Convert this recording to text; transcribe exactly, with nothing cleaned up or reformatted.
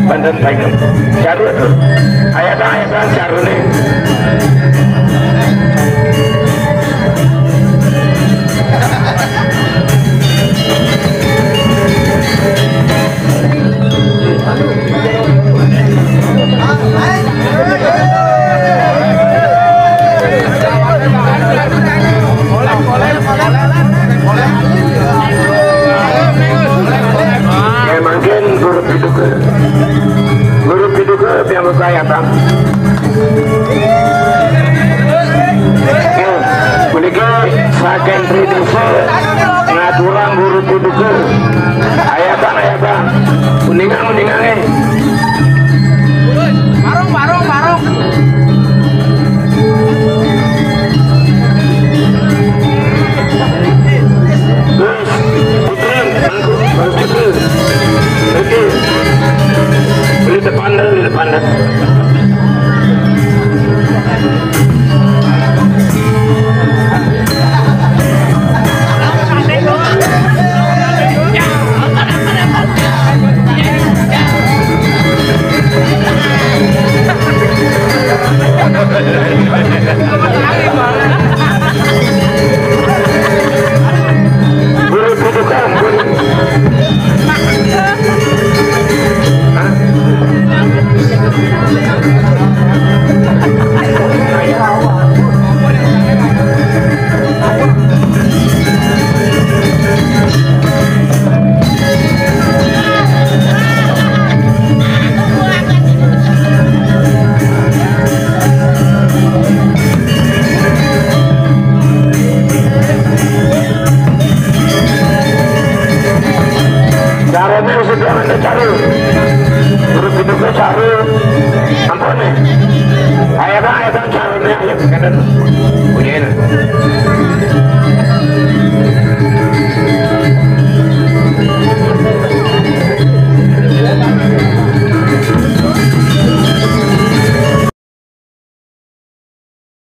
Banten Tanjung. Caru tuh. Ayatan, ayatan caru nih. Ya, mangkin guru piduka. Guru piduka piamuk ayatan. Ya, puniki saking Tri Desa ngaturang guru piduka. Ayatan, ayatan. Uningang, uningang, eh. Barung, barung, barung. Terus, puteran, mangku, baru puter. Oke. Beli depan dah, beli depan dah. Guru piduka, guru. Carane wis sudah ada caru. Terus itu ke caru. Ampun nih. Ayo, Bang, ayo, Bang, carune, ayo, kenten. Bunyiin.